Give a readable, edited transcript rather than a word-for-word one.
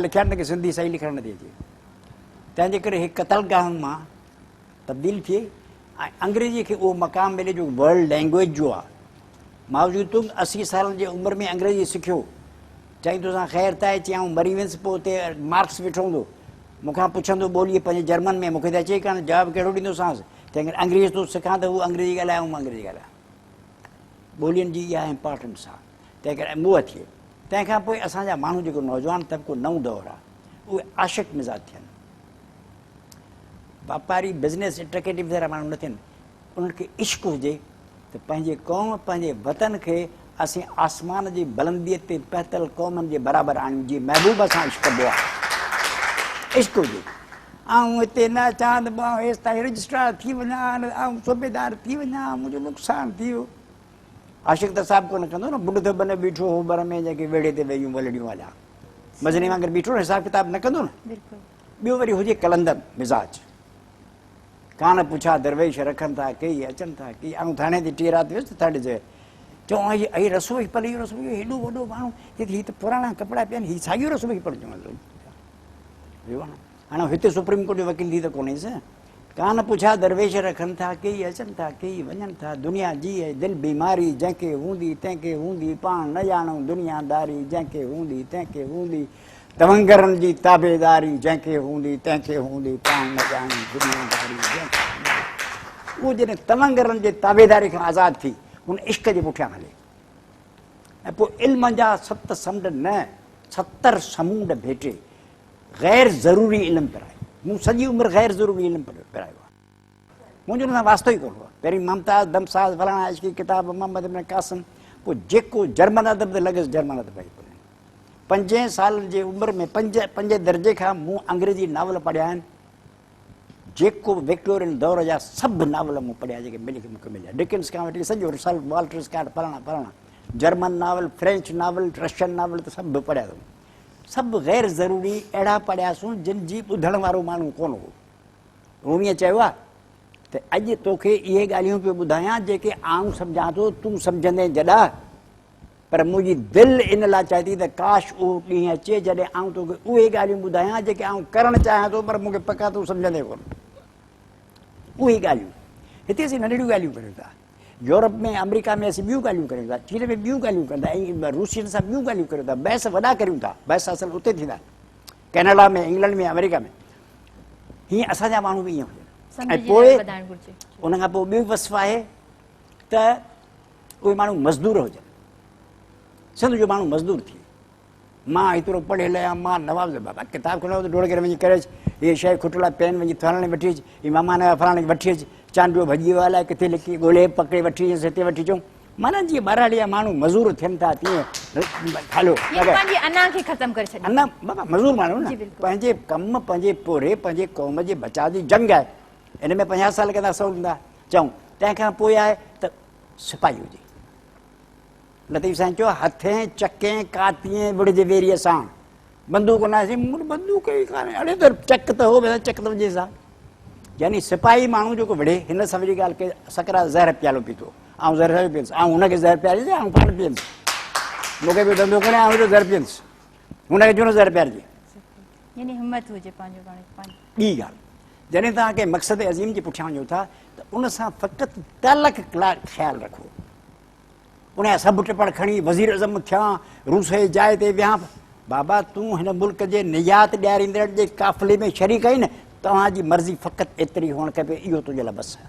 لکيا آهن، تن کي سنڌي صحيح لکڻ نٿي اچي. تنهن جي ڪري هي قتل گاهن مان تبديل ٿئي ۽ انگريزيء کي اهو مقام ملي جو ورلڊ لينگويج جو آهي. مائوزي تنگ 80 سالن جي عمر ۾ انگريزي سکيو. چيائين توسان خير ته آهي؟ چيائين آئون مري ويندس پوء اتي مارڪس ويٺو هوندو. مون کان پڇندو ٻوليء پنهنجي جرمن ۾ مون کي ته اچي ئي ڪانه جواب ڪهڙو ڏيندوسانس. تنهن ڪري انگريزي ٿو سکان ته هو انگريزي ڳالهائي آئون به انگريزي ڳالهايان. ٻولين جي اها امپارٽنس آهي. تنهن ڪري موهه ٿئي. تنهن کان پوء اسان جا ماڻهو جيڪو نوجوان طبقو نئون دور آهي اهي عاشق مزاج ٿين. واپاري بزنس ايگزيڪيٽو جهڙا ماڻهو نه ٿين. انهن کي عشق هجي ته پنهنجي قوم پنهنجي وطن کي اسين آسمان جي بلنديء تي پهتل قومن جي برابر آڻيون جيئن محبوب سان عشق ڪبو آهي. عشق هجي. آئون هتي نه اچان ته آئون هيستائين رجسٽرار ٿي وڃان، آئون صوبيدار ٿي وڃان، منهنجو نقصان ٿي ويو. عاشق ته حساب ڪونه ڪندو نه، ٻڍ ته بنهه بيٺو هو بر ۾ جنهن کي ويڙهي تي ويون ولڙيون هليا. مجني وانگر بيٺو نه حساب ڪتاب نه ڪندو نه. ٻيو وري هجي قلندر مزاج. ڪانه پڇا درويش رکن ٿا ڪيئي اچن ٿا ڪيئي. آئون ٿاڻي تي ٽي رات ويس ته ٿاڻي تي چون هي هي رسو بخش پلي رسو بخش هيڏو وڏو ماڻهو هي ته پراڻا ڪپڙا پيا آهن هي ساڳيو رسو بخش پلي چون ويو آهي هاڻي هتي سپريم ڪورٽ جو وڪيل ٿي ته ڪونهيس. ڪانه پڇا درويش رکن ٿا ڪيئي اچن ٿا ڪيئي وڃن ٿا. دنيا جي هي دل بيماري جنهن کي هوندي تنهن کي هوندي پاڻ نه ڄاڻون دنيا داري جنهن کي هوندي تنهن کي هوندي تونگرن جي تابعداري جنهن کي هوندي تنهن کي هوندي پاڻ نه ڄاڻون دنيا داري جنهن کي هوندي. اهو جڏهن تونگرن جي تابعداري کان آزاد ٿي ان عشق جي پٺيان هلي ۽ پوء علم جا ست سمنڊ نه 70 سمونڊ ڀيٽي غير ضروري علم پرايو. مون سڄي عمر غير ضروري علم پرايو آهي. منهنجو ان سان واسطو ئي ڪونه هو. پهرين ممتاز، دمساز، فلاڻا عشقي ڪتاب، محمد ابن قاسم، پوء جيڪو جرمن ادب تي لڳس جرمن ادب ئي پڙهيم. پنجين سالن جي عمر ۾ پنجين درجي کان مون انگريزي ناول پڙهيا آهن. جيڪو به وڪٽورين دور جا سڀ ناول مون پڙهيا جيڪي ملي مون کي مليا. ڊڪنس کان وٺي سڄو سر والٽر اسڪاٽ فلاڻا فلاڻا German novel, French novel, Russian novel ته سڀ پڙهيا اٿم. سڀ غير ضروري اهڙا پڙهياسون جن جي ٻڌڻ وارو ماڻهو ڪونه هو. روميء چيو آهي ته اڄ توکي اهي ڳالهيون پيو ٻڌايان جيڪي آئون سمجهان ٿو، تون سمجهندين جڏا، پر منهنجي دل ان لاء چاهي ٿي ته ڪاش اهو ڏينهن اچي جڏهن آئون توکي اهي ڳالهيون ٻڌايان جيڪي آئون ڪرڻ چاهيان ٿو، پر مون کي پڪ آهي تون سمجهندين ڪونه. اهي ڳالهيون. هتي اسين ننڍڙيون ڳالهيون ڪريون ٿا. يورپ ۾ آمريڪا ۾ اسين ٻيون ڳالهيون ڪريون ٿا، چين ۾ ٻيون ڳالهيون ڪن ٿا ۽ روسين سان ٻيون ڳالهيون ڪريون ٿا، بحث وڏا ڪريون ٿا، بحث اصل اتي ٿيندا آهن، ڪينيڊا ۾ انگلنڊ ۾ آمريڪا ۾. هيئن اسان جا ماڻهو به ائين هجن. ۽ پوء ان کان پوء ٻيو وصف آهي ته اهي ماڻهو مزدور هجن. سنڌ جو ماڻهو مزدور ٿئي. مان هيترو پڙهيل آهيان، مان نواب بابا ڪتاب کڻو ته ڊوڙ ڪري وڃي ڪري اچ، هيء شيء کٽ لاء پين وڃي فلاڻي وٺي اچ، هي مهمان آيا فلاڻي وٺي اچ، چانڊيو ڀڄي ويو الائي ڪٿي لڪي ڳولي پڪڙي وٺي اچ هتي وٺي اچون. معنيٰ جيئن ٻهراڙي جا ماڻهو مزور ٿين ٿا تيئن هلو. يعني پنهنجي انا کي ختم ڪري ڇڏين. انا بابا مزور ماڻهو نه، پنهنجي ڪم، پنهنجي پورهيي، پنهنجي قوم جي بچاء جي جنگ آهي. ان ۾ 50 سال ڪندا سو ڏيندا چئون. تنهن کان پوء آهي ته سپاهي هجي. لطيف سائين چيو، هٿين، چڪين، ڪاتين، وڙهج ويريء ساڻ. بندوق نه آهي، مون وٽ بندوق ئي ڪانهي. اڙي ته چڪ ته هو، ڀلا چڪ ته وجهيس ها. يعني سپاهي ماڻهو جيڪو وڙهي، هن سمجهي ڳالهه ڪئي، سقراط زهر پيالو پيتو، آئون زهر ڇا جو پيئندس؟ آئون هن کي زهر پياريس يا آئون پاڻ پيئندس؟ مون کي ٻيو ڌنڌو ڪونهي، آئون هيڏو زهر پيئندس، هن کي ڇو نه زهر پيارجي؟ يعني همت هجي پنهنجو پاڻ کي. ٻي ڳالهه، جڏهن توهان ڪنهن مقصد عظيم جي پٺيان وڃو ٿا ته ان سان فقط تعلق خيال رکو. ان جا سڀ ٽپڙ کڻي وزير اعظم ٿيان، روس جي جاء تي ويهان. بابا تون هن ملڪ جي نجات ڏياريندڙن جي قافلي ۾ شريڪ آهين نه، توهان جي مرضي فقط ايتري هئڻ کپي، اهو تنهنجي لاء بس آهي.